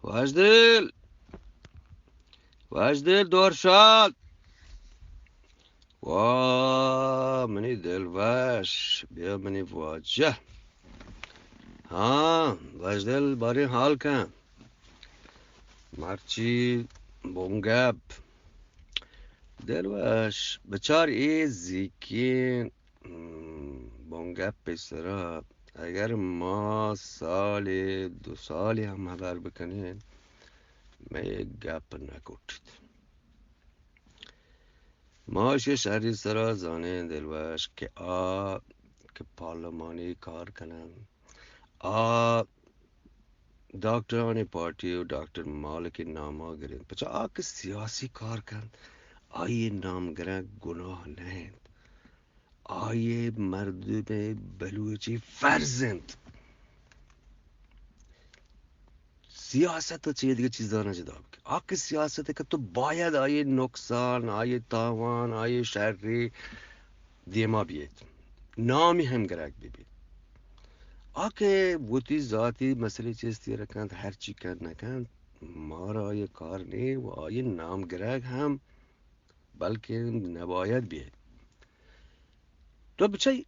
واجدل، واجدل دورشاد. واہ، منی دلوش، بیا منی واجہ. ہاں، واجدل باریں حال کن. مرچی بنگپ. دلوش، بچار اے زیکیں ہم، بنگپ ءِ سرا اگر ما سالے دو سالے ہم ہبر بکنیں، مئے گپ نہ کٹیت. ما اشی شری سرا زانیں دلوش کہ آ کہ پارلمانی کار کنن، آ ڈاکٹرانی پارٹی و ڈاکٹر مالک ناما گرنت. پچا آ کہ سیاسی کار کنت، آئی نام گرگ گناہ نہ انت. آئی مردم بلوچی فرض انت. سیاست چہ دگہ چیزانا جدا بکن. آ کہ سیاست کہ تو باید آئی نقصان، آئی تاوان، آئی شری دیما بیت، نامی ہم گرگ ببیت. آ کہ وتی ذاتی مسئلے چیز تیر کنت، ہرچی کنت نہ کنت، مارا آئی کار نیں و آئی نام گرگ ہم بلکن نباید بیت. تو بچئی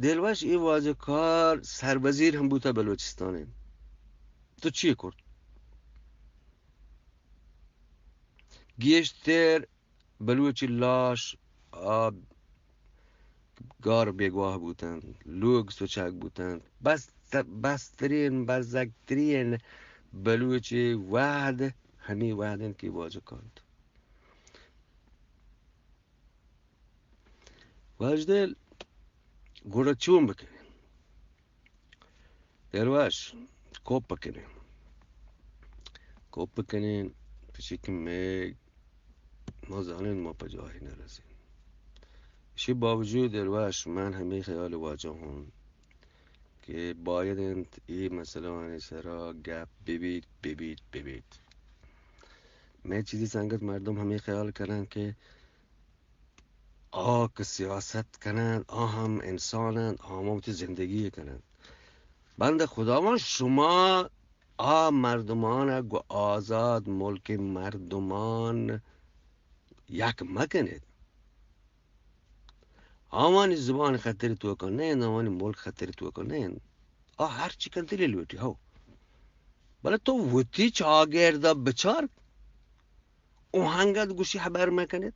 دلوش، اے واجہ کار سروزیر ہم بوتا بلوچستان ءِ. تو چی کرت؟ گیشتر بلوچی لاش آ گار بیگواہ بوتنت، لوگ سچگ بوتنت. بس، بسترین، بزگترین بلوچی وہد ہمی وہد انت کہ واجہ کار انت. واجدل، گڑا چون بکنیں؟ دلوش، کوپ بکنیں. کوپ بکنیں، پرچی کہ مئے، ما زانیں ما پہ جاہے نہ رسیں. اشی باوجود دلوش، من ہمے خیال واجہ ہوں کہ باید انت اے مسئلہانی سرا گپ ببیت، ببیت، ببیت. مئے چیزی سنگت مردم ہمے خیال کنن کہ آ کہ سیاست کنن، آ ہم انسان انت، آ ہم وتی زندگی کنن. بندہ خداوند، شما آ مردمان گو آزاد ملک مردمان یک مکنید. آوانی زبان خطر توکا نہ انت، آوانی ملک خطر توکا نہ انت. آ ہر چی کن دلی لوٹی ہو. بلے تو وتی چاگردا بچار، او ہنگت گوشی ہبر مکنید.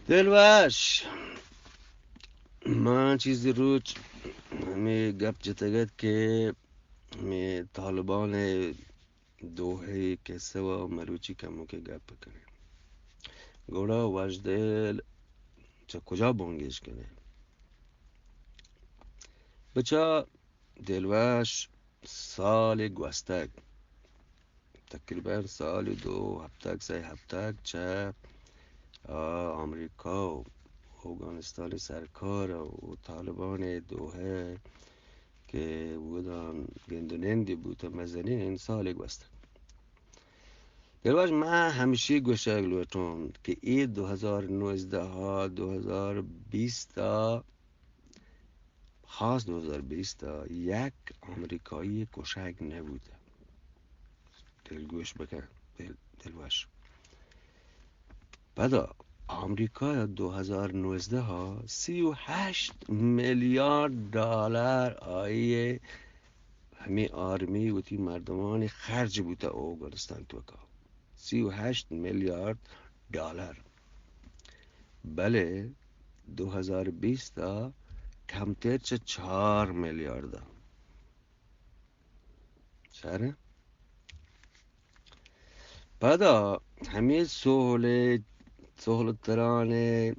دلوش، من چیزی روچ ہمے گپ جتگ ات کہ ہمے طالبان دوحہ ءِ قصہ و مروچی کموکے گپ کنیں. گڑا وژدل چہ کجا بنگیج کنیں؟ بچا دلوش، سال گوستگ، تقریباً سال دو ہفتگ، سئے ہفتگ چہ، آ، امریکا و اوگانستانی سرکار و طالبان دوحہ کہ اودان گند و نندی بوتہ مزنیں، سالے گوستگ. دلوش، من ہمشی گوشگ لوٹوں کہ اے دو ہزار نوزدہ ء دو ہزار بیست ء، خاص دو ہزار بیست ء یک امریکایی کشگ نبوتہ. دلگوش بکن، دل، دلوش. پدا آمریکا ء دو ہزار نوزدہ ء سی و ہشت میلیارد ڈالر آئی ء ہمے آرمی وتی مردمانی خرج بوتہ اوگانستان توکا. سی و ہشت میلیارد ڈالر. بلے دو ہزار بیست ء کمتر چہ چار میلیارد ء. شر؟ پدا ہمے سہل ء، سہل تران ء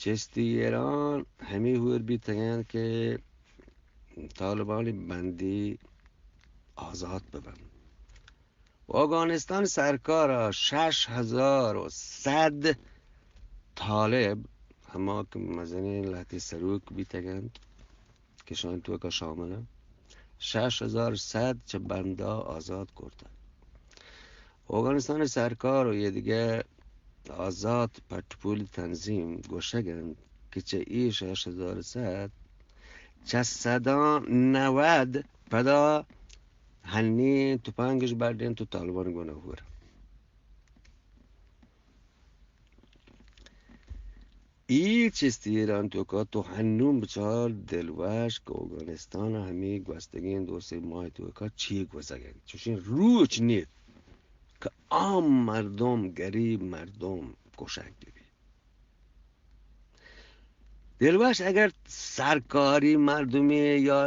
چستی ایران ہمے ہور بیتگ انت کہ طالبانی بندی آزات ببنت. اوگانستان سرکار ء شش ہزار و صد طالب، ہما کہ مزنیں لہتے سروک بیتگ انت، کہ شان توکا شامل انت، شش ہزار صد چہ بندا آزاد کرتگ. اوگانستان سرکار و یہ دگہ آزاد پٹپولی تنظیم گوشگ انت کہ چہ ای شش ہزار صد، چہ صداں نود پدا ہنی تپنگش بڈین تو طالبان گونا ہور. ای چیز ایران توکا تو ہنون بچار دلوش کہ اوگانستان ہمی گوستگین دو سے ماہ توکا چی گوزگین. چوشین روچ نیت کہ عام مردم، گریب مردم کشگ ببی. دلوش اگر سرکاری مردمی یا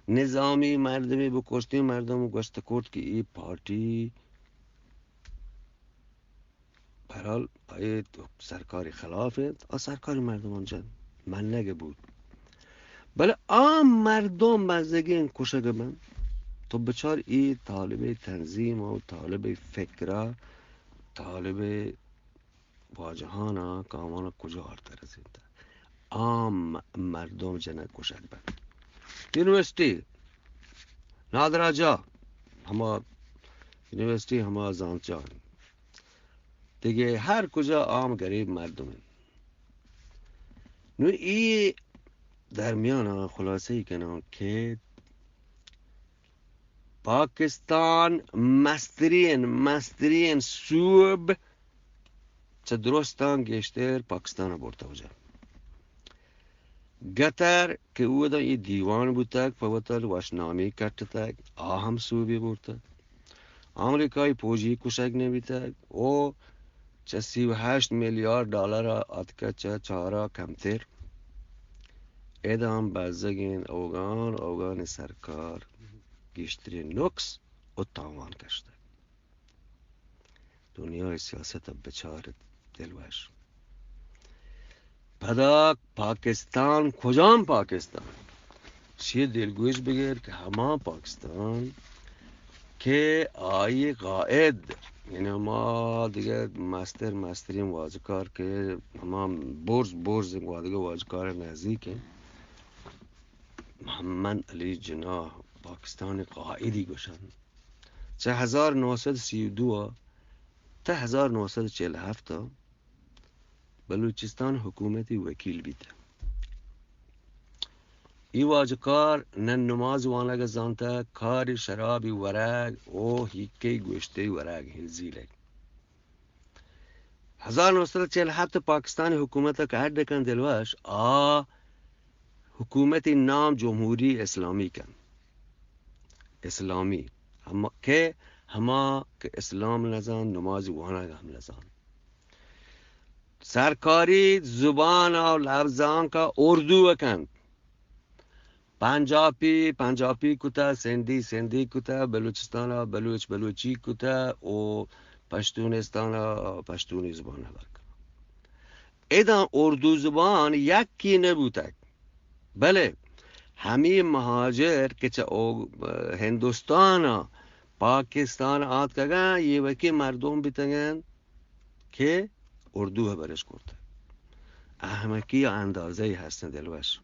نظامی مردمی بکشتی، مردم گوشت کرد کہ ای پارٹی بہرحال آئی سرکاری خلاف انت، آ سرکاری مردمان جن منگ بود. بلے عام مردم بزگین کشگ بند. تو بچار ای طالب تنظیم و طالب فکرہ، طالب واجہانا کامانا کجا آرتہ رسینتہ؟ عام مردم جنگ کشگ بند. یونیورسٹی نادراجا، ہما یونیورسٹی ہما زانتجاہ، دیگہ ہر کجا عام گریب مردم انت. نو ای درمیان خلاصہ ای کناں کہ پاکستان مسترین، مسترین سوب چہ درستاں گیشتر پاکستان ء برتگ. واجہ گتر کہ اودا اے دیوان بوتگ، پہ وتا وشنامی کٹتگ، آ ہم سوبی برتگ. آمریکائی پوجی کشگ نہ بیتگ او چہ سی و ہشت میلیارد ڈالر ء اتکہ چہ چارا کمتر. ادا ہم بزگین اوگان، اوگان سرکار گیشترین نقص و تاوان کشتگ. دنیای سیاست ء بچار دلوش. پدا پاکستان، کجام پاکستان؟ شی دلگوش بگر کہ ہما پاکستان کہ آئی قائد، یعنی ہما دیگہ مستر، مسترین واجکار کہ ہما برز، برز واجکار نزدیک ہیں، محمد علی جناح پاکستان قائدی گوشن. چہ ہزار نو سد سی و دو تا ہزار نو سد چل ہفت بلوچستان حکومتی وکیل بیت. ای واجکار نہ نماز وانگ زانتہ، کاری شرابی ورگ او ہیکے گوشتے ورگ ہنزیلگ. ہزار نو سد چل ہفت پاکستانی حکومت کہ اڈ کن دلوش، آ حکومتی نام جمہوری اسلامی کن. اسلامی ہما کہ، ہما کہ اسلام نزان، نماز وانگ ہم نزان. سرکاری زبان و لبزانک اردو کن. پنجابی، پنجابی کتہ، سندھی، سندھی کتہ، بلوچستان ء بلوچ، بلوچی کتہ او پشتونستان ء پشتونی زبان ء برکن. ادا اردو زبان یکی نہ بوتگ، بلے ہمی مہاجر کہ چہ او-، ہندوستان ء پاکستان آتکگاں، یہ وکی مردم بیتگن کہ اردو ء برش کرتگ. احمقی ء اندازہ ای ہستن دلوش.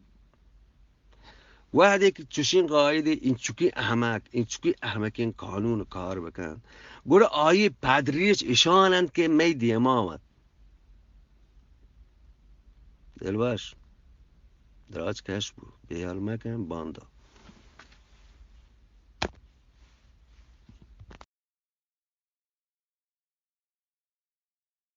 وہدے کہ چوشیں قائدے انچکیں احمق، انچکیں احمقیں قانون کار بکنت، گڑا آئی پدریچ اشان انت کہ مئی دیما ونت. دلوش، دراج کش بو، بے حال مکن، باندا.